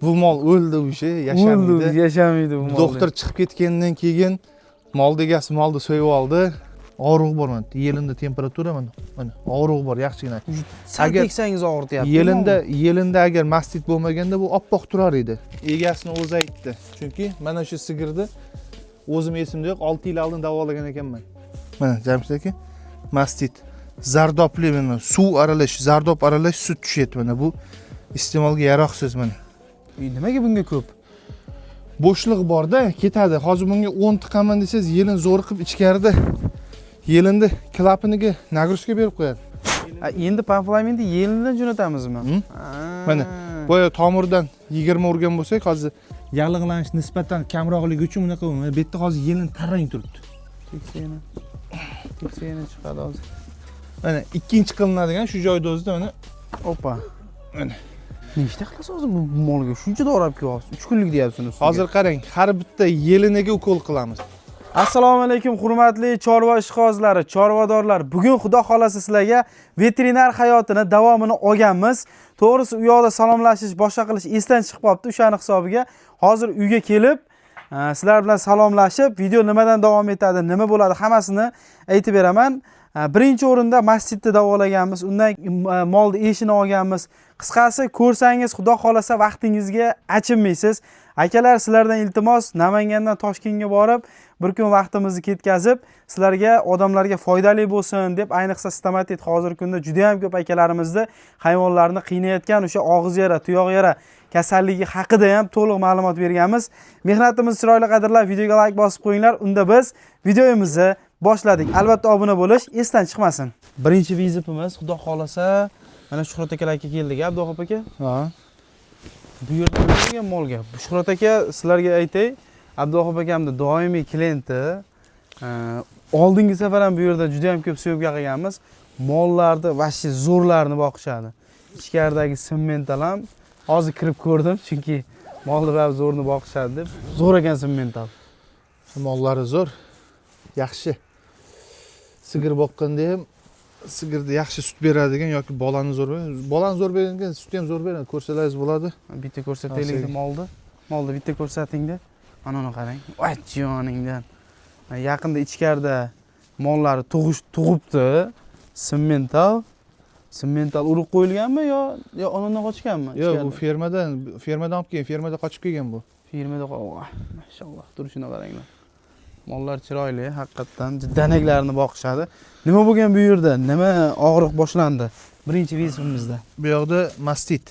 Bu mol o'ldi, уже yashamaydi. O'ldi, yashamaydi bu mol. Doktor chiqib ketgandan keyin molni egasi molni so'yib oldi. Og'riq bor, mana, yelinda temperatura, mana, mana, og'riq bor yaxshigina. Sal teksangiz og'rityapti. Yelinda agar mastit bo'lmaganda, bu oppoq turar edi. Egasini o'zi aytdi. Chunki mana shu sigirni o'zim esimda yo'q, 6 yil oldin davolagan ekanman. Mana, Jamshid aka, mastit. Zardobli, mana, suv aralash, zardob aralash sut tushyapti, mana, bu iste'molga yaroqsiz, mana. Nimaga bunga ko'p? Bo'shliq borda, ketadi. Hozir bunga 10 tiqaman desangiz, yelin zo'riqib ichkarida yelinni klapaniga нагрузка berib qo'yadi. Ha, endi panflaminni yelindan jo'natamizmi? Hı. Mana, boya tomirdan 20 urgan bo'lsak, hozir yallig'lanish nisbatan kamroqligi uchun bunaqa. Mana bu yerda hozir yelin tarang turibdi. Teksiyani. Teksiyani chiqadi hozir. Mana, ikkinchi qilinadigan shu joyda o'zida, mana. Opa. Mana. Nechta qilasiz hozir bu molga? Shuncha dori olib kelyapsiz. 3 kunlik deyapsiz ustiga. Hozir qarang, har bitta yeliniga ukol qilamiz. Assalomu alaykum, hurmatli chorva ishqibozlari, chorvadorlar. Bugun, Xudo xolasa, sizlarga veterinar hayotini davomini olganmiz. To'g'risi, u yoqda salomlashish, boshqa qilish esdan chiqib qolibdi. O'shani hisobiga hozir uyga kelib, sizlar bilan salomlashib, video nimadan davom etadi, nima bo'ladi, hammasini aytib beraman. Birinchi o'rinda mastitni davolaganmiz, undan molni eshini olganmiz. Qisqasi, ko'rsangiz, Xudo xolasa, vaqtingizga achinmaysiz. Akalar, sizlardan iltimos, Namangandan Toshkentga borib, bir kun vaqtimizni ketkazib, sizlarga, odamlarga foydali bo'lsin deb, ayniqsa stomatit hozirgi kunda juda ham ko'p akalarimizni hayvonlarni qiynayotgan o'sha og'iz yara, tuyoq yara kasalligi haqida ham to'liq ma'lumot berganmiz. Mehnatimizni chiroyli qadrlab, videoga layk bosib qo'yinglar. Unda biz videomizni boshladik. Albatta, obuna bo'lish esdan chiqmasin. Birinchi vizitimiz, Xudo xolasa, mana Shuhrat akalarga keldik, Abduhop aka. Ha. Bu yerda nima bo'lgan molga? Shuhrat aka, sizlarga aytay, Abduhop akamni doimiy klienti. Oldingi safar ham bu yerda juda ham ko'p съёмка qilganmiz. Mollarni вообще zo'rlarini boqishadi. Ichkaridagi simmental ham hozir kirib ko'rdim, chunki molni baribir zo'rni boqishadi deb. Zo'r ekan simmental. Mollari zo'r, yaxshi. Sigir boqqanda ham sigirni yaxshi sut beradigan yoki bolani zo'r, bolani zo'r beradigan, sutni ham zo'r beradi, ko'rsalaringiz bo'ladi. Bitta ko'rsataylik Ha, molni. Molni bitta ko'rsatingda. Mana, uni qarang. Voy joningdan. Yaqinda ichkarida mollari tug'ibdi. Simmental. Simmental urug' qo'yilganmi yo onandan qochganmi? Yo'q, bu Ichkarida? Fermadan olib kelgan, fermada qochib kelgan bu. Fermada, voh, mashalloh, turishini qaranglar. Mollar chiroyli, haqiqatdan danaklarini boqishadi. Nima bo'lgan bu yerda? Nima og'riq boshlandi? Birinchi vizitimizda. Bu yoqda mastit.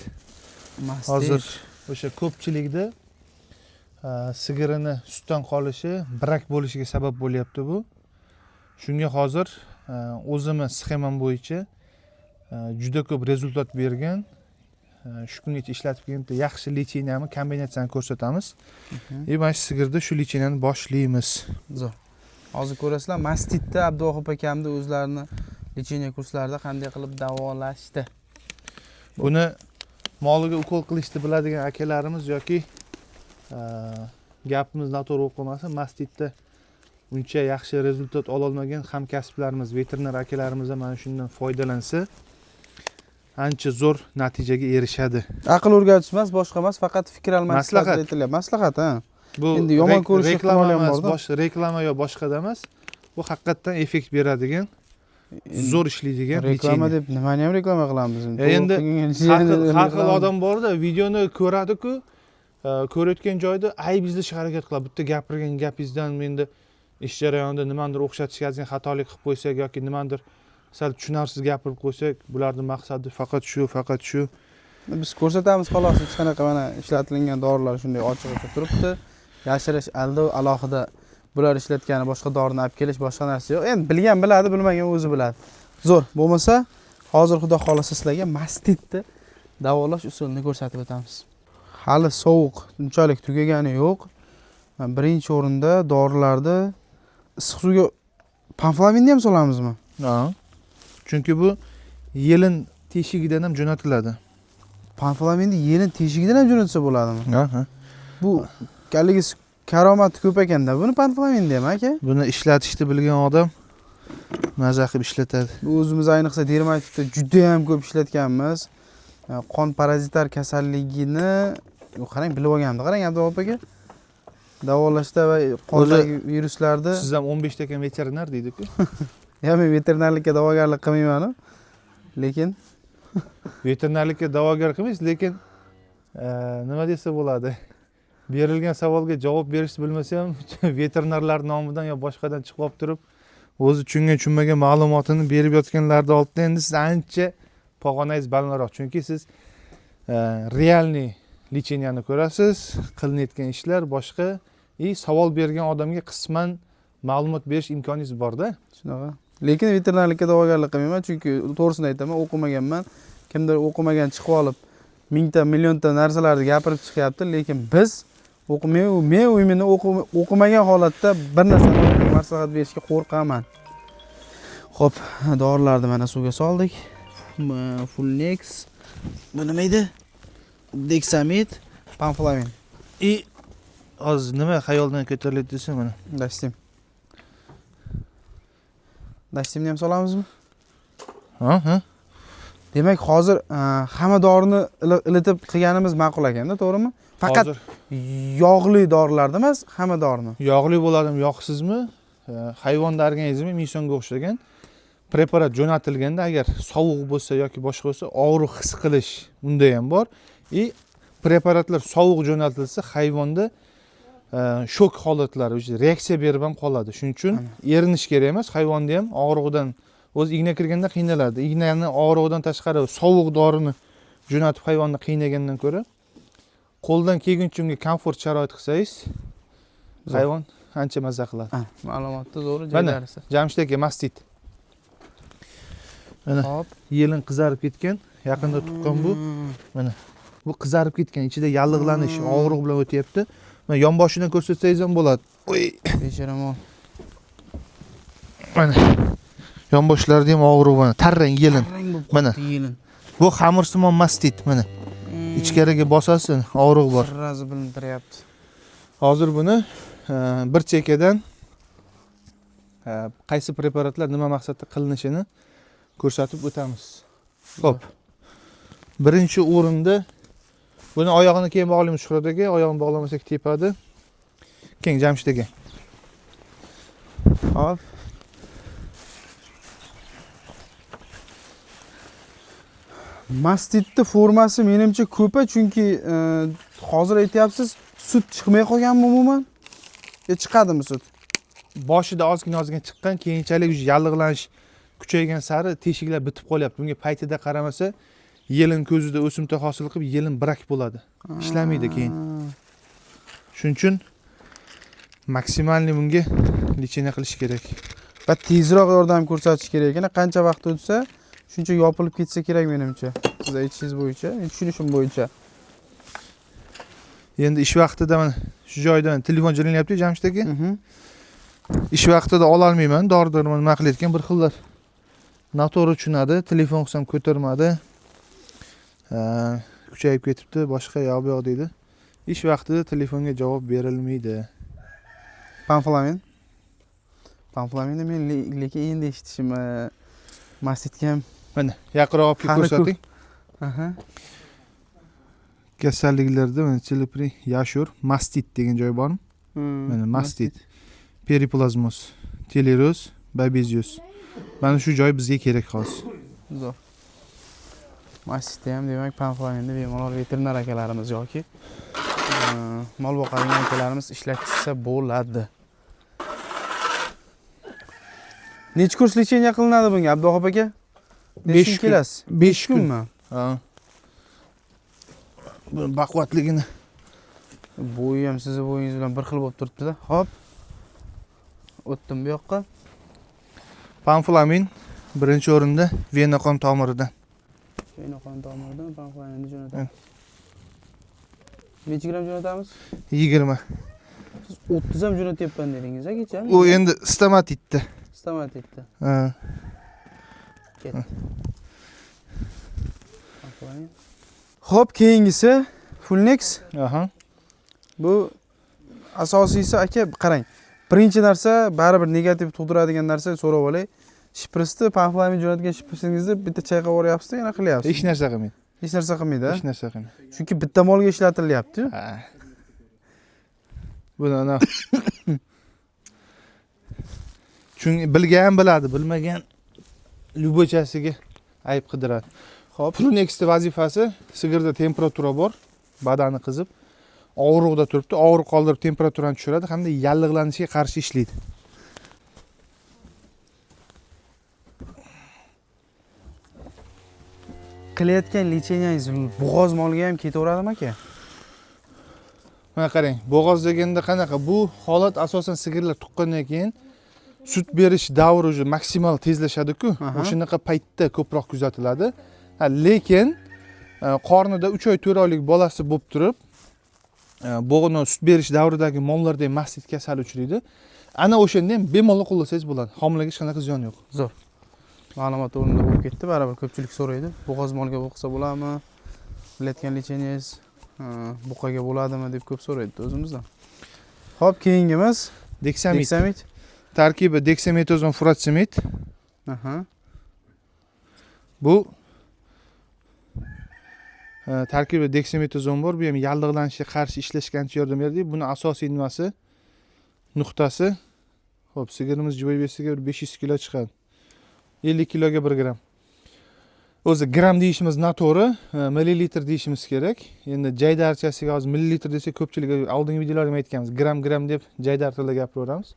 Mastit. Hozir o'sha ko'pchilikda sigirini sutdan qolishi, brak bo'lishiga sabab bo'lyapti bu. Shunga hozir o'zimni sxemam bo'yicha juda ko'p результат bergan, shu kungacha ishlatib kelgan bitta yaxshi лечения ni, kombinatsiyani ko'rsatamiz. И mana shu sigirda shu лечения ni boshlaymiz. Zo'r. Hozir ko'rasizlar, mastitda Abduvohid akamni o'zlarini лечение kurslarida qanday qilib davolashdi. Buni moliga ukol qilishni biladigan akalarimiz yoki gapimiz noto'g'ri bo'lib qolmasin, mastitda uncha yaxshi результат ololmagan hamkasblarimiz, veterinar akalarimiz ham mana shundan foydalansa, ancha zo'r natijaga erishadi. Aql o'rgatish emas, boshqa emas, faqat fikr almashish. Maslahat. Aytilyapti. Maslahat, ha. Bu Endi yomon ko'rish reklama ehtimoli ham emas, bor-da. bosh reklama yo boshqada emas, bu haqiqatdan effekt beradigan, zo'r ishlaydigan Reklama лечение. deb nimani ham reklama qilamiz endi? Endi To'g'ri har xil reklama. odam borda, videoni ko'radiku, ko'rayotgan joyida ayb izlashga harakat qiladi. Bitta gapirgan gapingizdan menda ish jarayonida nimanidir o'xshatishga ozgina xatolik qilib qo'ysak yoki nimanidir sal tushunarsiz gapirib qo'ysak, bularni maqsadi faqat shu, faqat shu. Biz ko'rsatamiz, xolos, hech qanaqa, mana, ishlatilgan dorilar shunday ochiq turibdi. Yashirish, aldov, alohida bular ishlatgani boshqa dorini olib kelish, boshqa narsa yo'q. Endi bilgan biladi, bilmagan o'zi biladi. Zo'r. Bo'lmasa, hozir, Xudo xohlasa, sizlarga mastitni davolash usulini ko'rsatib o'tamiz. Hali sovuq unchalik tugagani yo'q. Birinchi o'rinda dorilarni issiq suvga, panflaminni ham solamizmi? Ha. Chunki bu yelin teshigidan ham jo'natiladi. Panflaminni yelin teshigidan ham jo'natsa bo'ladimi? Ha. Bu haligi karomati ko'p ekanda buni, panflaminni ham, aka. Buni ishlatishni bilgan odam maza qilib ishlatadi. Bu o'zimiz, ayniqsa, dermatitda juda ham ko'p ishlatganmiz. Qon parazitar kasalligini Yo'q, qarang, bilib olganimda, qarang Abduvohid aka. Davolashda va qondagi viruslarni Siz ham 15 ta ekan veterinar deydi-ku. Ya men veterinarlikka da'vogarlik qilmayman, lekin veterinarlikka da'vogar qilmaysiz, lekin nima desa bo'ladi? Berilgan savolga javob berishni bilmasa ham veterinarlar nomidan yo boshqadan chiqib olib turib, o'zi tushungan tushunmagan ma'lumotini berib yotganlarni oldida endi siz ancha pog'onangiz balandroq, chunki siz реальный лечения ni ko'rasiz, qilinayotgan ishlar boshqa и savol bergan odamga qisman ma'lumot berish imkoningiz borda. Shunaqa. Lekin veterinarlikka da'vogarlik qilmayman, chunki to'g'risini aytaman, o'qimaganman. Kimdir o'qimagan chiqib olib mingta, millionta narsalarni gapirib chiqyapti, lekin biz men именно o'qimagan holatda bir narsani maslahat berishga qo'rqaman. Xo'p, dorilarni mana suvga soldik. Fulnex. Bu nima edi? Dexamid, Pamflamin. И hozir nima xayoldan ko'tariladi desa, mana. Dashtim. Dashtimni ham solamizmi? Ha. Demak, hozir hamma dorini ilitib qilganimiz ma'qul ekanda, to'g'rimi? Faqat hozir yog'li dorilarda emas, hamma dorini. Yog'li bo'ladimi, yog'sizmi, hayvonda organizmi insonga o'xshagan preparat jo'natilganda agar sovuq bo'lsa yoki boshqa bo'lsa, og'riq his qilish unda ham bor. И preparatlar sovuq jo'natilsa, hayvonda shok holatlari, o'sha reaksiya berib ham qoladi. Shuning uchun erinish kerak emas, hayvonni ham og'rig'idan o'zi igna kirganda qiynaladi. Ignani og'rig'idan tashqari sovuq dorini jo'natib hayvonni qiynagandan ko'ra qo'ldan kelguncha unga komfort sharoit qilsangiz, Zo'r. hayvon ancha mazza qiladi. Ha, ma'lumotni zo'ri Mana. joylarisi. Jamshid aka, mastit. Mana. Hop. Yelin qizarib ketgan, yaqinda tuqqan bu. Mana. Bu qizarib ketgan, ichida yallig'lanish, og'riq bilan o'tyapti. Mana yonboshidan ko'rsatsangiz ham bo'ladi. Oy, Bechora mol. mana. Yonboshlarida ham og'riq mana, tarrang yelin. Rang bo'lib Mana. qoldi yelin. Bu xamirsimon mastit mana. Ichkariga bosasiz, og'riq bor. Sirrazi bilinib turyapti. Hozir buni bir chekkadan qaysi preparatlar nima maqsadda qilinishini ko'rsatib o'tamiz. Xo'p. Birinchi o'rinda buni oyog'ini keyin bog'laymiz Shuhrat aka, oyog'ini bog'lamasak tepadi. Keyin Jamshid aka. Hop. Mastitni formasi menimcha ko'pa, chunki hozir aytyapsiz, sut chiqmay qolganmi umuman? Yo chiqadimi sut? Boshida ozgina ozgina chiqqan, keyinchalik уже yallig'lanish kuchaygan sari teshiklar bitib qolyapti. Bunga paytida qaramasa, yelin ko'zida o'simta hosil qilib, yelin brak bo'ladi. Ishlamaydi keyin. Shuning uchun максимальный bunga лечение qilish kerak. Va tezroq yordam ko'rsatish kerak ekan. Qancha vaqt o'tsa, shuncha yopilib ketsa kerak menimcha. Siz aytishingiz bo'yicha, men tushunishim bo'yicha. Endi ish vaqtida mana shu joydan telefon jiringlayapti Jamshid aka. Ish vaqtida ololmayman, dori darmon nima qilayotgan bir xillar noto'g'ri tushunadi, telefon qilsam ko'tarmadi. Kuchayib ketibdi, boshqa yoq bu yoq deydi. Ish vaqtida telefonga javob berilmaydi. Pamflamin. Pamflaminni men lekin endi eshitishim, mastitga ham. Mana yaqinroq olib kelib Hali ko'p. ko'rsating. Aha. Kasalliklarda mana celebri yashur mastit degan joy bormi? Mana mastit, periplazmoz, teleroz, babezioz. Mana shu joy bizga kerak hozir. Zo'r. Mastitda ham demak pamflaminni bemalol veterinar akalarimiz yoki mol boqadigan akalarimiz ishlatsa bo'ladi. Necha kurs лечение qilinadi bunga Abduvohid aka? Necha 5 kun kun. kelasiz? 5 kun. Kunmi? Ha. Buni baquvvatligini. Bo'yi ham sizni bo'yingiz bilan bir xil bo'lib turibdi-da. Hop. O'tdim bu yoqqa. Pamflamin birinchi o'rinda vena qon tomiridan. Vena qon tomiridan pamflaminni jo'natamiz. Necha gram jo'natamiz? 20. Siz 30 ham jo'natyapman dedingiz a kecha? U endi stomatitda. Stomatitda. Ha. Ketdi. Xo'p, keyingisi Fulnex. Aha. Bu asosiysi aka, qarang. Birinchi narsa baribir negativ tug'diradigan narsa so'rab olay. Shprisni, pamflamin jo'natgan shpristingizni bitta chayqab yuboryapsiz-da, yana qilyapsiz. Hech narsa qilmaydi. Hech narsa qilmaydi. Hech narsa qilmaydi. Chunki bitta molga ishlatilyapti-yu. Ha. Buni ana chunki bilgan biladi, bilmagan любой chasiga ayb qidiradi. Xo'p. Flunexni vazifasi sigirda temperatura bor, badani qizib, og'riqda turibdi, og'riq qoldirib temperaturani tushiradi hamda yallig'lanishga qarshi ishlaydi. Qilayotgan лечение ngiz bo'g'oz molga ham ketaveradimi aka? Mana qarang, bo'g'oz deganda qanaqa? Bu holat asosan sigirlar tuqqandan keyin sut berish davri уже maksimal tezlashadi-ku. O'shanaqa paytda ko'proq kuzatiladi. Ha, lekin qornida 3 oy 4 oylik bolasi bo'lib turib, bo'g'ini sut berish davridagi mollarda ham mastit kasali uchraydi. Ana o'shanda ham bemalol qo'llasangiz bo'ladi. Homilaga hech qanaqa ziyon yo'q. Zo'r. Ma'lumot o'rnida bo'lib ketdi. Baribir ko'pchilik so'raydi. Bo'g'oz molga o'qsa bo'ladimi? Qilayotgan лечение ngiz buqaga bo'ladimi deb ko'p so'raydi o'zimizdan. Xo'p, keyingimiz Deksamid. Deksamid. Tarkibi deksametazon furatsemid. Bu tarkibida deksametazon bor. Bu ham yallig'lanishga qarshi ishlashga ancha yordam beradi. Buni asosiy nimasi? Nuqtasi. Xo'p, sigirimiz живой вес iga bir 500 kilo chiqadi. 50 kiloga 1 gram. O'zi gram deyishimiz noto'g'ri, millilitr deyishimiz kerak. Endi jaydarchasiga hozir millilitr desak ko'pchilik oldingi videolarda ham aytganmiz, gram gram deb jaydar tilida gapiraveramiz.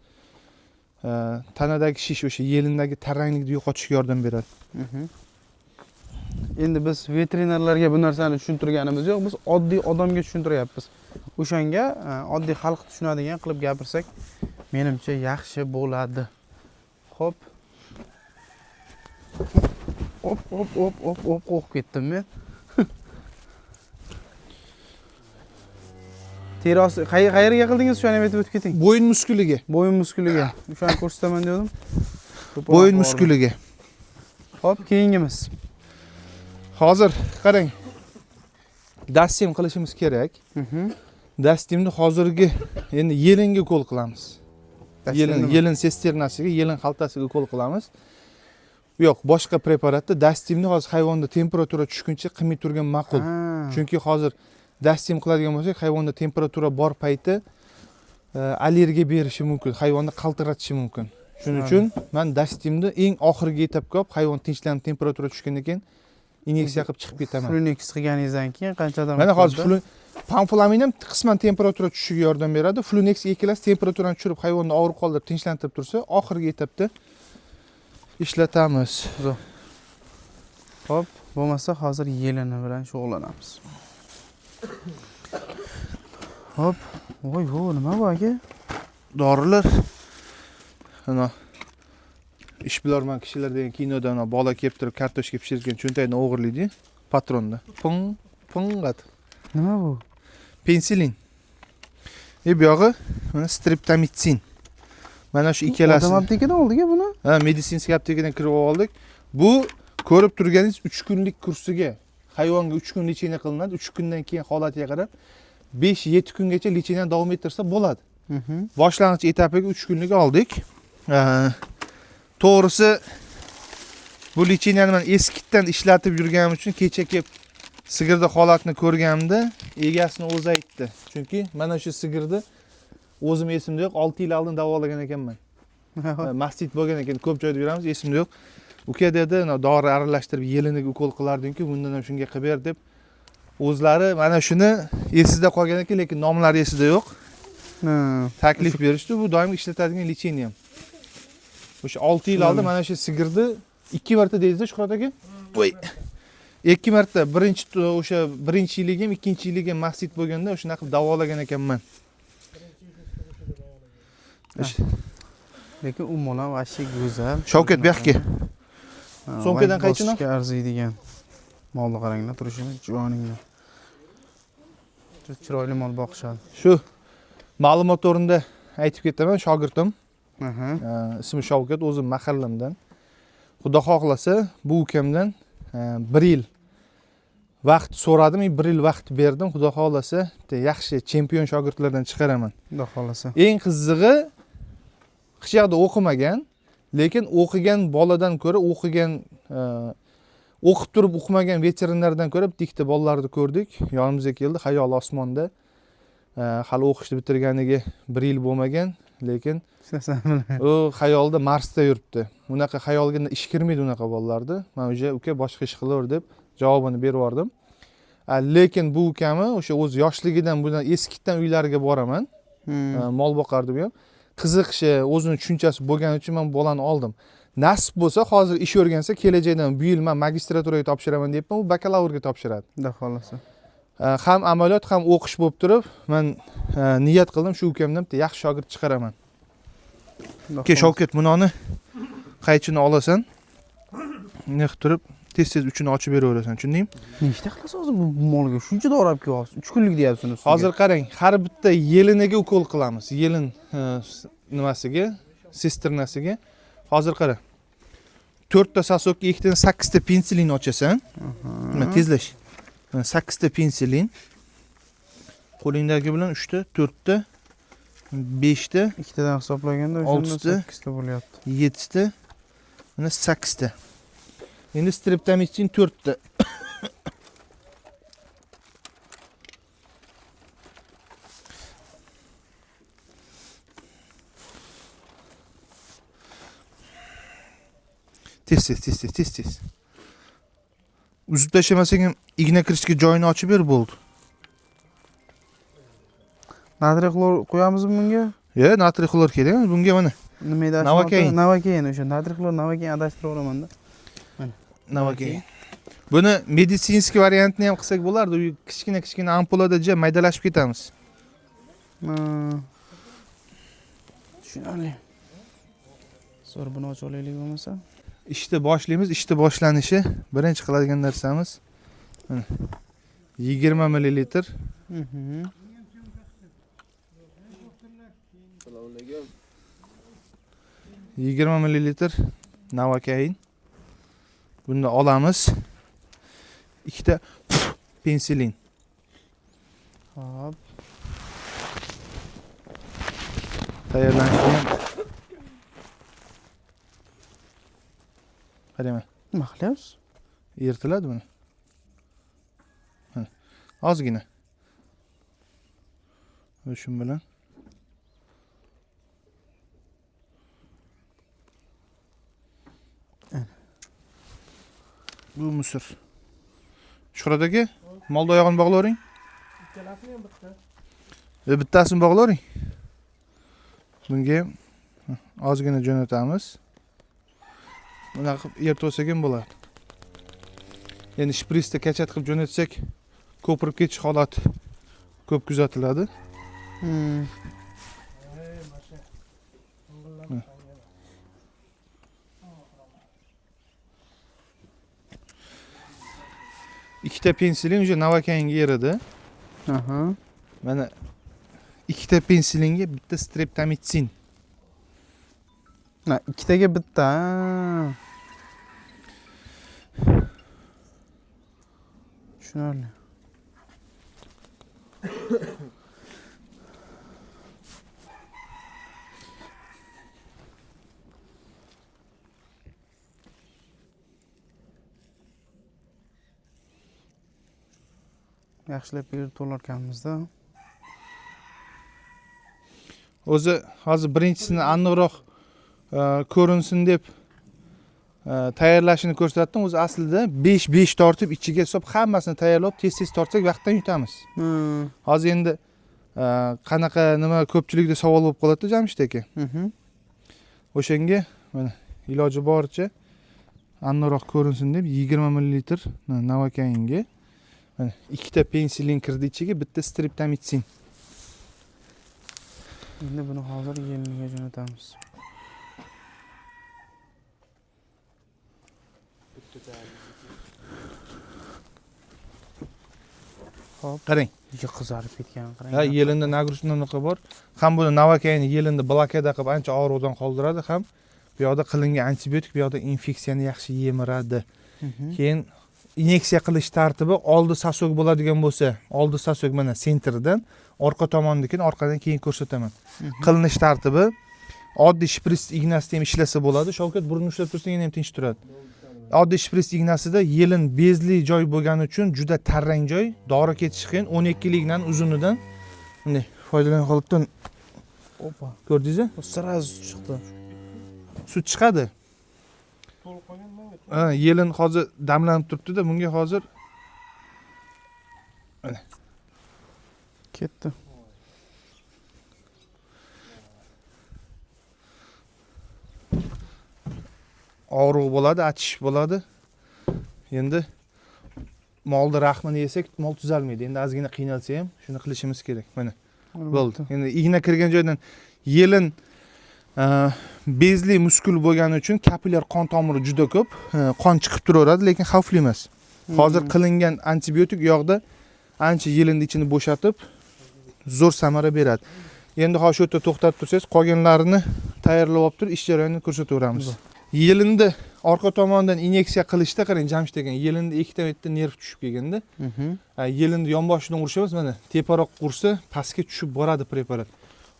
Tanadagi shish o'sha yelindagi taranglikni yo'qotishga yordam beradi. Endi biz veterinarlarga bu narsani tushuntirganimiz yo'q, biz oddiy odamga tushuntiryapmiz. O'shanga oddiy xalq tushunadigan qilib gapirsak, menimcha yaxshi bo'ladi. Xo'p. Op, op, op, op, op, qo'rqib ketdim men. Terosi qayerga qildingiz? Shuni ham aytib o'tib keting. Bo'yin muskuliga. Bo'yin muskuliga. O'shani ko'rsataman dedim. Ko'proq Bo'yin bordi. muskuliga. Xo'p, keyingimiz. Hozir qarang. Dastim qilishimiz kerak. Dastimni hozirgi endi yelinga ukol qilamiz. Dastimni nima? Yelin sesternasiga, yelin xaltasiga ukol qilamiz. Yo'q, boshqa preparatda dastimni hozir hayvonda temperatura tushguncha qilmay turgan ma'qul. Chunki hozir dastim qiladigan bo'lsak, hayvonda temperatura bor payti allergiya berishi mumkin, hayvonni qaltiratishi mumkin. Shuning uchun men dastimni eng oxirgi etapga olib, hayvon tinchlanib temperatura tushgandan keyin inyeksiya qilib chiqib ketaman. Flunex qilganingizdan keyin qanchadan Mana hozir o'tdi? Pamflamin ham qisman temperatura tushishiga yordam beradi. Flunex ikkalasi temperaturani tushirib, hayvonni og'riq qoldirib tinchlantirib tursa, oxirgi etapda ishlatamiz. Zo'r. Xo'p, bo'lmasa hozir yelini bilan shug'ullanamiz. Xo'p, voy, vo, nima bu aka? Dorilar. Ana ishbilarmon kishilar degan kinoda ana bola kelib turib kartoshka pishirgan cho'ntagini o'g'irlaydi-yu, patronda. Ping, ping qiladi. Nima bu? Pensilin. Bu yog'i mana streptomitsin. Mana shu ikkalasi. Odam aptekadan oldik-a buni? Ha, meditsinskiy aptekadan kirib oldik. Bu ko'rib turganingiz 3 kunlik kursiga. Hayvonga 3 kun lecheniya qilinadi. 3 kundan keyin holatiga qarab 5-7 kungacha lecheniya davom ettirsa bo'ladi. Boshlang'ich etapiga 3 kunlik oldik. To'g'risi bu lecheniyani men eskitdan ishlatib yurganim uchun kecha kelib sigirda holatini ko'rganimda egasini o'zi aytdi. Chunki mana shu sigirni o'zim esimda yo'q, 6 yil oldin davolagan ekanman. Mastit bo'lgan ekan, ko'p joyda yuramiz, esimda yo'q. Uka dedi, dori aralashtirib yeliniga ukol qilarding-ku, bundan ham shunga qilib ber deb. O'zlari mana shuni esida qolgan ekan, lekin nomlari esida yo'q. Taklif berishdi. Bu doim ishlatadigan lecheniyam. O'sha 6 yil oldin mana shu sigirni 2 marta deysiz, Shuhrat aka? Voy. 2 marta, birinchi o'sha birinchi yiligi ham, ikkinchi yiligi ham mastit bo'lganda o'shanaqa qilib davolagan ekanman. Lekin u mol ham vashshe go'zal. Shavkat, bu yoqqa. So'mkadan Layk qaychi bosishga arziydigan molni qaranglar, turishini joningni. Juda chiroyli mol boqishadi. Shu ma'lumot o'rnida aytib ketaman, shogirdim. Ismi Shavkat, o'zim mahallamdan. Xudo xohlasa, bu ukamdan 1 yil vaqt so'radim, 1 yil vaqt berdim. Xudo xohlasa, bitta yaxshi chempion shogirdlardan chiqaraman. Xudo xohlasa. Eng qizig'i hech yoqda o'qimagan, lekin o'qigan boladan ko'ra o'qigan O'qib turib o'qimagan veterinardan ko'ra bitta ikkita bolalarni ko'rdik, yonimizga keldi, xayoli osmonda. Hali o'qishni bitirganiga bir yil bo'lmagan, lekin u xayolida Marsda yuribdi. Unaqa xayolga ish kirmaydi unaqa bolalarni. Man уже uka boshqa ish qilaver deb javobini berib yubordim. Lekin bu ukami o'sha o'zi yoshligidan bundan eskitdan uylariga boraman. Mol boqardi bu ham. Qiziqishi, o'zini tushunchasi bo'lgani uchun man bolani oldim. Nasib bo'lsa, hozir ish o'rgansa, kelajakdan bu yil man magistraturaga topshiraman deyapman, u bakalavrga topshiradi. Xudo xohlasa. Ham amaliyot, ham o'qish bo'lib turib, man niyat qildim, shu ukamdan bitta yaxshi shogird chiqaraman. Ke, Shavkat, bunoni qaychini olasan. Bunday qilib turib, tez-tez uchini ochib beraverasan, tushundingmi? Nechta qilasiz hozir bu molga? Shuncha dori olib kelyapsiz. 3 kunlik deyapsiz uni ustiga. Hozir qarang, har bitta yeliniga ukol qilamiz. Yelin nimasiga, sisternasiga. Hozir qara. 4 ta сосок ga ikkitadan 8 ta pensilin ochasan. Mana tezlash. Mana 8 ta pensilin. Qo'lingdagi bilan 3 ta, 4 ta, 5 ta, Ikkitadan hisoblaganda o'shanda oltita. 8 ta bo'lyapti. 7 ta, mana 8 ta. Endi streptomitsin 4 ta. Tez tez tez tez tez tez. Uzib tashlamasang ham igna kirishga joyini ochib ber, bo'ldi. Natriy xlor qo'yamizmi bunga? Yo, natriy xlor kerak emas bunga, mana. Nima edi? Novokain. Novokain o'sha. Natriy xlor, novokain adashtiraveraman-da. Novokain. Buni медицинский variantini ham qilsak bo'lardi. U kichkina kichkina ampulada ja maydalashib ketamiz. Ha. Tushunarli. Zo'r, buni ochib olaylik bo'lmasa. Ishni boshlaymiz. Ishni boshlanishi birinchi qiladigan narsamiz mana 20 millilitr 20 millilitr novokain. Buni olamiz. Ikkita pensilin. Hop. Tayyorlanishini ham qarayman. Nima qilyapsiz? Yirtiladi buni. Mana, ozgina. Va shu bilan bu musor. Shuhrat aka, molni oyog'ini bog'lavering. Ikkalasini ham bitta. Bittasini bog'lavering. Bunga ham ozgina jo'natamiz. Bunaqa qilib yer to'sak ham bo'ladi. Endi shprisda качать qilib jo'natsak, ko'pirib ketish holati ko'p kuzatiladi. Ey, masha. Hı. Ko'ngillar. Ikkita pensilin уже novokainga eridi. Aha. Mana ikkita pensilinga bitta streptomitsin. Ha, ikkitaga bitta. Ha. Tushunarli. Yaxshilab yuritib olarkanmiz-da. O'zi hozir birinchisini aniqroq ko'rinsin deb tayyorlashini ko'rsatdim. O'zi aslida 5-5 tortib ichiga hisob hammasini tayyorlab tez-tez tortsak vaqtdan yutamiz. Hozir endi qanaqa nima ko'pchilikda savol bo'lib qoladi Jamshid aka. O'shanga mana iloji boricha aniqroq ko'rinsin deb 20 millilitr novokainga mana ikkita pensilin kirdi ichiga, bitta streptomitsin. Endi buni hozir yeliniga jo'natamiz. Hop. Qarang. Nega qizarib ketgan, qarang. Ha, yelinda нагрузка unaqa bor. Ham buni novokainni yelinda blokada qilib ancha og'riqdan qoldiradi, ham bu yoqda qilingan antibiotik bu yoqda infeksiyani yaxshi yemiradi. Keyin inyeksiya qilish tartibi oldi сосок bo'ladigan bo'lsa, oldi сосок mana центр dan, orqa tomonnikini orqadan keyin ko'rsataman. Qilinish tartibi oddiy shpris ignasida ham ishlasa bo'ladi. Shavkat, burnini ushlab tursang yana ham tinch turadi. Oddiy shpris ignasida yelin bezli joy bo'lgani uchun juda tarang joy, dori ketishi qiyin. 12 lik ignani uzunidan bunday foydalangan holatdan Opa. ko'rdingizmi? Сразу chiqdi. Sut chiqadi. To'lib qolganmi? Ha, yelin hozir damlanib turibdi-da, bunga hozir Ketdi. Og'riq bo'ladi, achish bo'ladi. Endi molni rahmini yesak, mol tuzalmaydi. Endi ozgina qiynalsa ham shuni qilishimiz kerak. Mana bo'ldi. Endi igna kirgan joydan yelin bezli muskul bo'lgani uchun kapillyar qon tomiri juda ko'p, qon chiqib turaveradi, lekin xavfli emas. Hozir qilingan antibiotik u yoqda ancha yelinni ichini bo'shatib, zo'r samara beradi. Endi hozir shu yerda to'xtab tursangiz, qolganlarini tayyorlab olib turib, ish jarayonini ko'rsataveramiz. Yelinni orqa tomonidan inyeksiya qilishda qarang, Jamshid aka, yelinni ikkita yerda nerv tushib kelganda, yelinni yonboshidan urish emas, mana teparoq ursa, pastga tushib boradi preparat.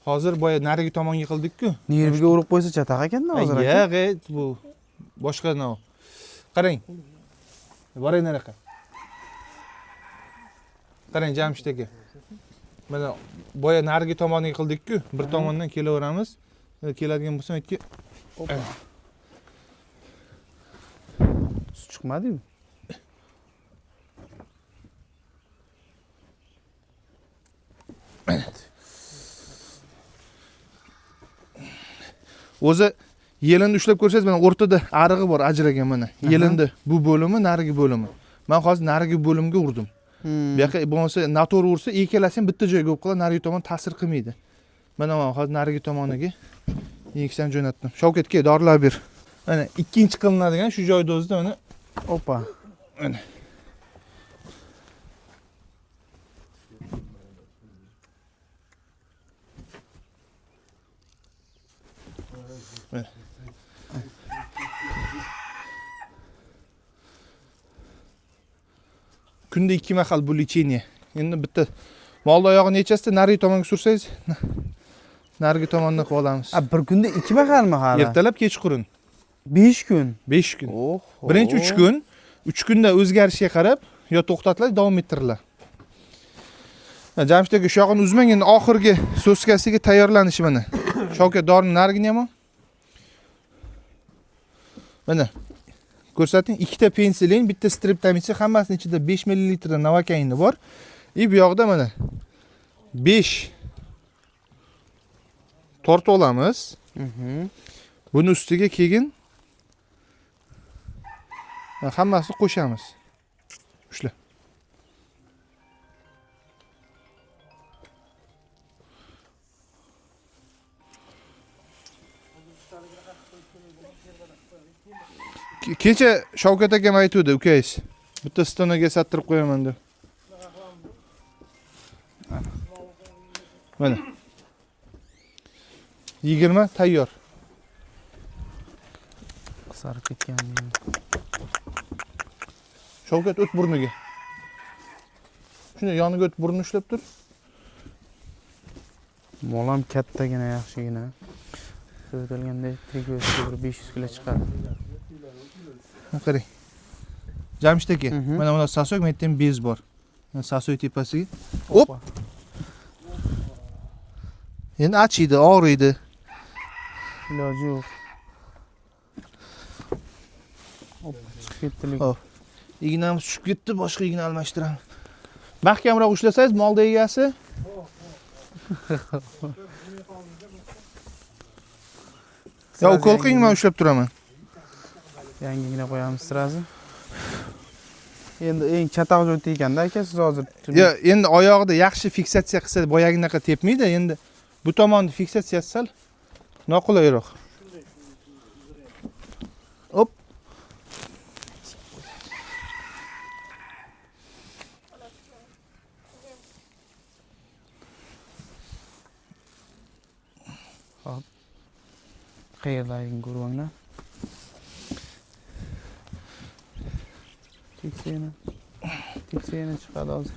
Hozir boya narigi tomonga qildik-ku. Nerviga urib qo'ysa chataq ekanda hozir aka. Yo'q, bu boshqa nov. Qarang. Boray nariyoqqa. Qarang Jamshid aka. Mana boya narigi tomoniga qildik-ku, bir tomondan kelaveramiz. Keladigan bo'lsam aytki, Opa. Sut chiqmadi-yu. O'zi yelinni ushlab ko'rsangiz, mana o'rtada arig'i bor, ajragan mana. Yelinni bu bo'limi, narigi bo'limi. Men hozir narigi bo'limga urdim. Bu yoqqa bo'lmasa noto'g'ri ursa, ikkalasi ham bitta joyga o'p qoladi, narigi tomon ta'sir qilmaydi. Mana men hozir narigi tomoniga inyeksiyani jo'natdim. Shavkatga dorilar ber. Mana ikkinchi qilinadigan shu joyda o'zida mana. Opa. Mana. Mana. Kunda 2 mahal bu lecheniya. Endi bitta molni oyog'i nechasida narigi tomonga sursangiz, narigi tomondan qilib olamiz. A, bir kunda 2 mahalmi hali? Ertalab, kechqurun. 5 kun. 5 kun. Oho. Birinchi 3 kun, 3 kunda o'zgarishga qarab yo to'xtatiladi, davom ettiriladi. Ha, Jamshid aka, shu yog'ini uzmang, endi oxirgi so'skasiga tayyorlanishi mana. Shavkat, dorini narigini ham ol. Mana ko'rsating, ikkita pensilin, bitta streptomitsin, hammasining ichida 5 millilitrdan novokaini bor. I bu yoqda mana 5 tortib olamiz. Buni ustiga keyin hammasini qo'shamiz. Ushla. Kecha Shavkat akam aytuvdi, ukangiz. Bitta stonaga sattirib qo'yaman deb. Mana. 20 tayyor. Qizarib ketgan. Shavkat, o't burniga. Shuni yoniga o't burnini ushlab tur. Mol ham kattagina, yaxshigina. So'tilganda tirik o'sib bir 500 kilo chiqadi. Qarang. Jamshid aka, mana bunda sasok, bu yerda ham bez bor. Mana sasoy tepasiga. Hop. Endi achiydi, og'riydi. Iloji yo'q. Hop, chiqib ketdi lekin. Hop. Ignamiz tushib ketdi, boshqa igna almashtiramiz. Mahkamroq ushlasangiz, molda egasi. Ya ukol qiling, men ushlab turaman. Yangi igna qo'yamiz sirasi. Endi eng chataq joy tekanda aka, siz hozir Ya, endi oyog'ida yaxshi fiksatsiya qilsa, boyaginaqa tepmaydi. Endi bu tomonni fiksatsiyasi sal noqulayroq. Hop. Hop. Qayerdaligini ko'rib olinglar. Teksiyani. Teksiyani chiqadi hozir.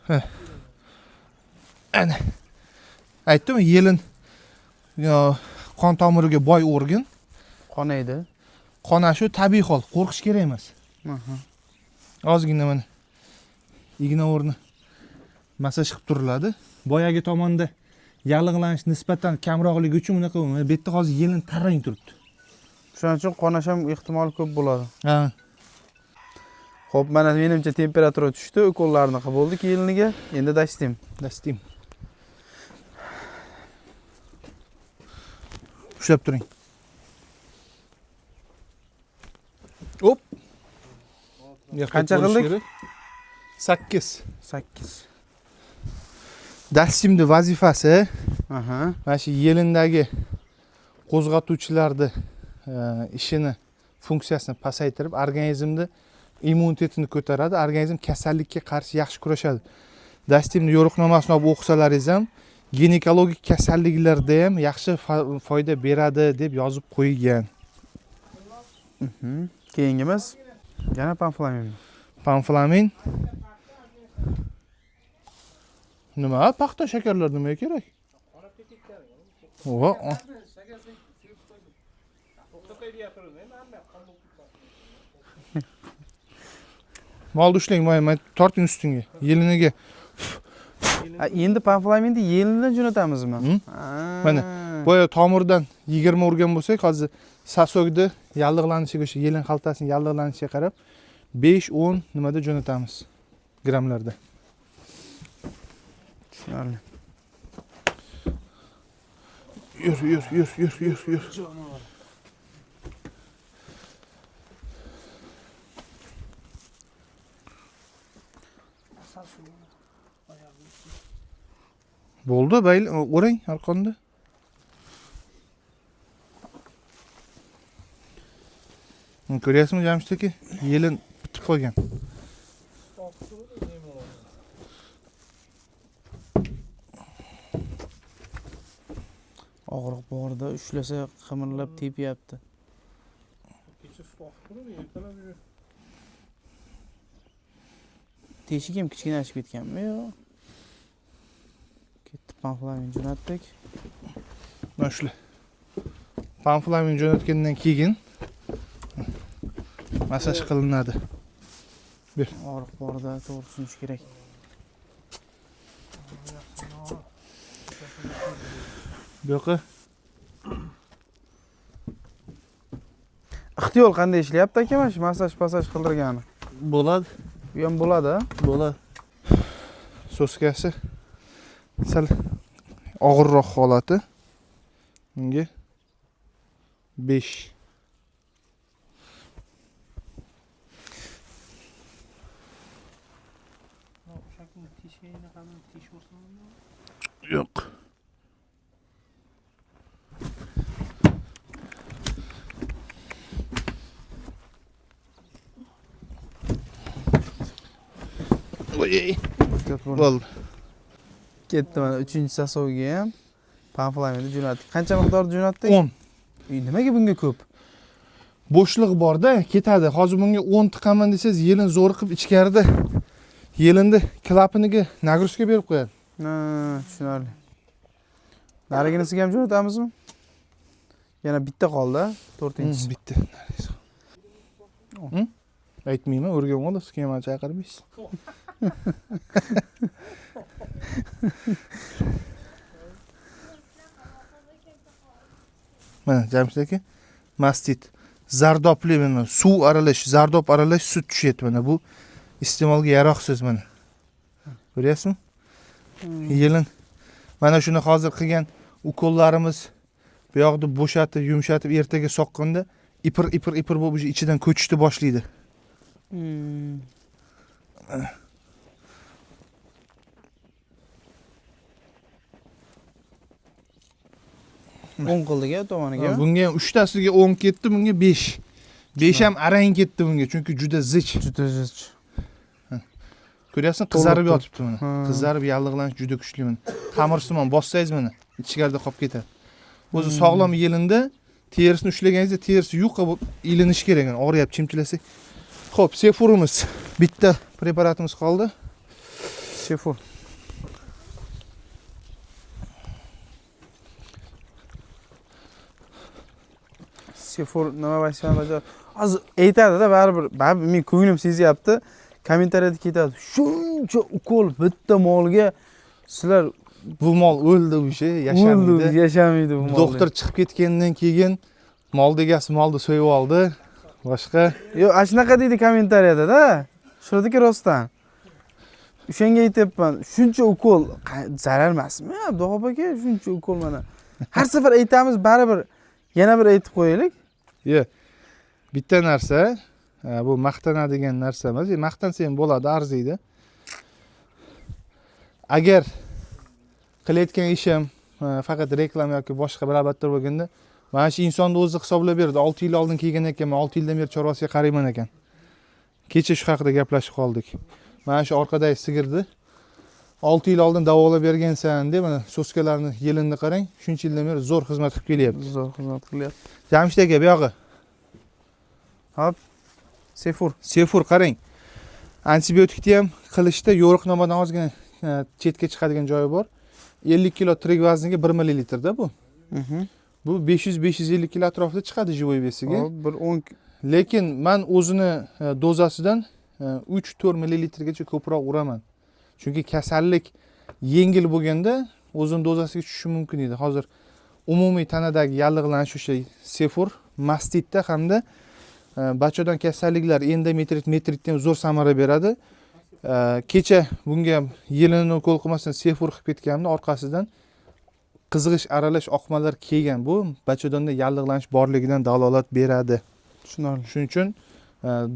Heh. Ana. Aytdim, yelin qon tomiriga boy organ. Qonaydi. Qonashi tabiiy hol, qo'rqish kerak emas. Ozgina mana igna o'rni massaj qilib turiladi. Boyagi tomonda yallig'lanish nisbatan kamroqligi uchun bunaqa bo'lmaydi. Bu yerda hozir yelin tarang turibdi. Shuning uchun qonash ham ehtimoli ko'p bo'ladi. Ha. Xo'p, mana menimcha temperatura tushdi, ukollarni qilib bo'ldik yeliniga. Endi dastim. Dastim. Ushlab turing. Hop. Qancha qildik? 8. 8. Dastimni vazifasi Aha. mana shu yelindagi qo'zg'atuvchilarni ishini, funksiyasini pasaytirib, organizmni immunitetini ko'taradi, organizm kasallikka qarshi yaxshi kurashadi. Dastimni yo'riqnomasini olib o'qisalaringiz ham ginekologik kasalliklarda ham yaxshi foyda beradi deb yozib qo'ygan. Keyingimiz yana pamflamin. Pamflamin. Nima? Paxta shakarlar nimaga kerak? Oho. Molni ushlang, mana torting ustinga, yeliniga. Ha, endi pamflaminni yelinidan jo'natamizmi? Mana boya tomirdan 20 urgan bo'lsak, hozir sasogni yallig'lanishiga, o'sha yelin xaltasining yallig'lanishiga qarab 5-10 nimada jo'natamiz grammlarda. Tushunarli. Yur, yur, yur, yur, yur, yur. Bo'ldi, bayl, o'rang arqonni. Ko'ryapsizmi, Jamshid aka? Yelin bitib qolgan. Og'riq borda, ushlasa qimirlab tepyapti. Kecha sut oqib turadi, ertalab yur. Teshik ham kichkinashib ketganmi yo? Ketdi, pamflamin jo'natdik. Mana shular. Pamflamin jo'natgandan keyin massaj qilinadi. Ber. Og'riq borda, to'g'ri tushunish kerak. Bu yoqqa Ixtiyor qanday ishlayapti aka mana shu massaj passaj qildirgani? Bo'ladi. Bu ham bo'ladi, ha? Bo'ladi. Soskasi sal og'irroq holati. Bunga 5. Yo'q. Oy. Bo'ldi. Ketdi mana 3 sasovga ham pamflaminni jo'natdik. Qancha miqdorda jo'natdik? 10. Nimaga bunga ko'p? Bo'shliq borda, ketadi. Hozir bunga 10 tiqaman desangiz, yelin zo'riqib ichkarida yelinni klapaniga nagruzka berib qo'yadi. Ha, tushunarli. Nariginisiga ham jo'natamizmi? Yana bitta qoldi, to'rtinchisi. Bitta. Aytmayman, o'rganib olasiz, keyin meni chaqirmaysiz. Mana Jamshid aka, mastit zardobli mana suv aralash, zardob aralash sut tushyapti mana bu iste'molga yaroqsiz mana. Ko'ryapsizmi? Yelin mana shuni hozir qilgan ukollarimiz bu yoqni bo'shatib, yumshatib ertaga soqqanda ipir ipir ipir bo'lib o'sha ichidan ko'chishni boshlaydi. 10 qildik a tomoniga. Ha, bunga ham uchtasiga 10 ketdi, bunga 5. 5 ham arang ketdi bunga, chunki juda zich. Juda zich. Ha. Ko'ryapsizmi, qizarib To'liq yotibdi mana. Ha. Qizarib yallig'lanish juda kuchli mana. Xamirsimon bossangiz mana ichkarida qolib ketadi. O'zi sog'lom yelinda terisini ushlaganingizda terisi yuqa bo'lib ilinishi kerak, yani og'riyapti chimchilasak. Xo'p, sefurimiz bitta preparatimiz qoldi. Sefur. Sefur nima vazifani bajar. Hozir aytadi-da, baribir, baribir men ko'nglim sezyapti. Kommentariyada ketadi. Shuncha ukol bitta molga sizlar Bu mol o'ldi o'sha, yashamaydi. O'ldi, yashamaydi bu mol. Doktor chiqib ketgandan keyin molni egasi molni so'yib oldi. Boshqa Yo'q, ana shunaqa deydi kommentariyada-da. Shuradiki rostdan. O'shanga aytyapman, shuncha ukol zarar emasmi, Abduqohir aka, shuncha ukol mana. Har safar aytamiz, baribir yana bir aytib qo'yaylik. Yo'q. Bitta narsa, bu maqtanadigan narsa emas. Maqtansa ham bo'ladi, arziydi. Agar qilayotgan ishim faqat reklama yoki boshqa bir albatta bo'lganda, mana shu insonni o'zi hisoblab berdi. 6 yil oldin kelgan ekanman, 6 yildan beri chorvasiga qarayman ekan. Kecha shu haqida gaplashib qoldik. Mana shu orqadagi sigirni 6 yil oldin davolab bergansan deb, mana соска larni yelinini qarang, shuncha yildan beri zo'r xizmat qilib kelyapti. Zo'r xizmat qilyapti. Jamshid aka, bu yog'i. Hop. Sefur. Sefur qarang. Antibiotikni ham qilishda yo'riqnomadan ozgina chetga chiqadigan joyi bor. 50 kilo tirik vazniga 1 millilitrda bu. Bu 500-550 kilo atrofida chiqadi живой вес iga. Hop, bir 10 Lekin man o'zini dozasidan 3-4 millilitrgacha ko'proq uraman. Chunki kasallik yengil bo'lganda o'zini dozasiga tushishi mumkin edi. Hozir umumiy tanadagi yallig'lanish o'sha sefur, mastitda hamda bachadon kasalliklar endometrit, metritda ham zo'r samara beradi. Kecha bunga yelinini ukol qilmasdan sefur qilib ketganimda orqasidan qizg'ish aralash oqmalar kelgan. Bu bachadonda yallig'lanish borligidan dalolat beradi. Tushunarli. Shuning uchun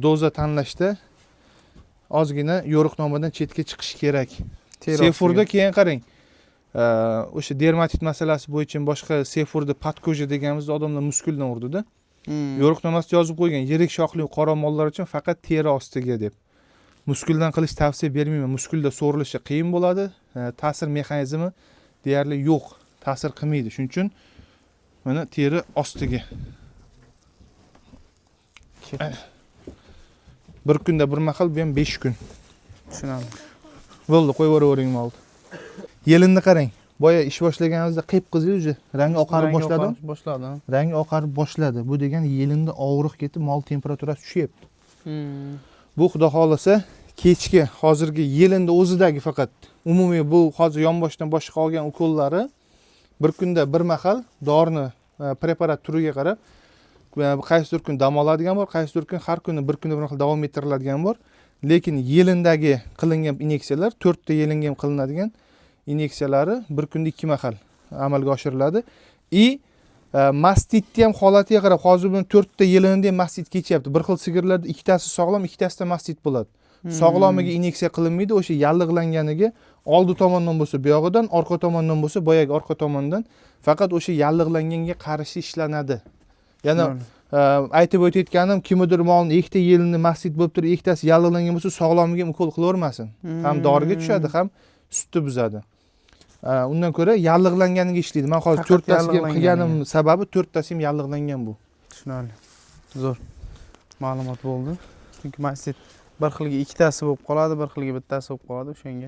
doza tanlashda ozgina yo'riqnomadan chetga chiqish kerak. Teri Sefurda ostiga. Keyin qarang. O'sha dermatit masalasi bo'yicha boshqa sefurda подкожа deganimizda odamlar muskuldan urdida. Yo'riqnomasida yozib qo'ygan, yirik shoxli qora mollar uchun faqat teri ostiga deb. Muskuldan qilish tavsiya bermayman. Muskulda so'rilishi qiyin bo'ladi. Ta'sir mexanizmi deyarli yo'q, ta'sir qilmaydi. Shuning uchun mana teri ostiga. Ketdi. Bir kunda bir mahal, bu ham 5 kun. Tushunarli. Bo'ldi, qo'yib yuboravering molni. Yelinni qarang. Boya ish boshlaganimizda qip-qizil уже rangi oqarib Rangi boshladi. Oqarib boshladi. Rangi oqarib boshladi. Bu degani yelinda og'riq ketib, mol temperaturasi tushyapti. Bu xudo xohlasa kechki hozirgi yelinda o'zidagi faqat umumiy bu hozir yonboshdan boshqa olgan ukollari bir kunda bir mahal dorini preparat turiga qarab qaysidir kun dam oladigan bor, qaysidir kun har kuni bir kunda bir mahal davom ettiriladigan bor. Lekin yelindagi qilingan inyeksiyalar, to'rtta yelinga ham qilinadigan inyeksiyalari bir kunda ikki mahal amalga oshiriladi. И mastitni ham holatiga qarab, hozir buni to'rtta yelinida ham mastit kechyapti. Bir xil sigirlarda ikkitasi sog'lom, ikkitasida mastit bo'ladi. Sog'lomiga inyeksiya qilinmaydi, o'sha yallig'langaniga oldi tomondan bo'lsa bu yog'idan, orqa tomondan bo'lsa boyagi orqa tomondan faqat o'sha yallig'langanga qarshi ishlanadi. Yana aytib o'tayotganim, kimnidir molni ikkita yelini mastit bo'lib turib, ikkitasi yallig'langan bo'lsa, sog'lomiga ham ukol qilavermasin. Ham doriga tushadi, ham sutni buzadi. Undan ko'ra yallig'langaniga ishlaydi. Man hozir Faqat to'rttasiga ham qilganim yallig'langaniga. Sababi to'rttasi ham yallig'langan bu. Tushunarli. Zo'r ma'lumot bo'ldi. Chunki mastit bir xilga ikkitasi bo'lib qoladi, bir xilga bittasi bo'lib qoladi, o'shanga.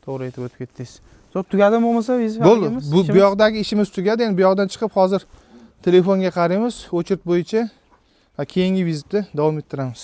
To'g'ri aytib o'tib ketdingiz. Zo'r, tugadimi bo'lmasa Bo'ldi. vazifamiz, Bu ishimiz? yoqdagi ishimiz tugadi. Endi bu yoqdan chiqib hozir telefonga qaraymiz, очередь bo'yicha va keyingi vizitda davom ettiramiz.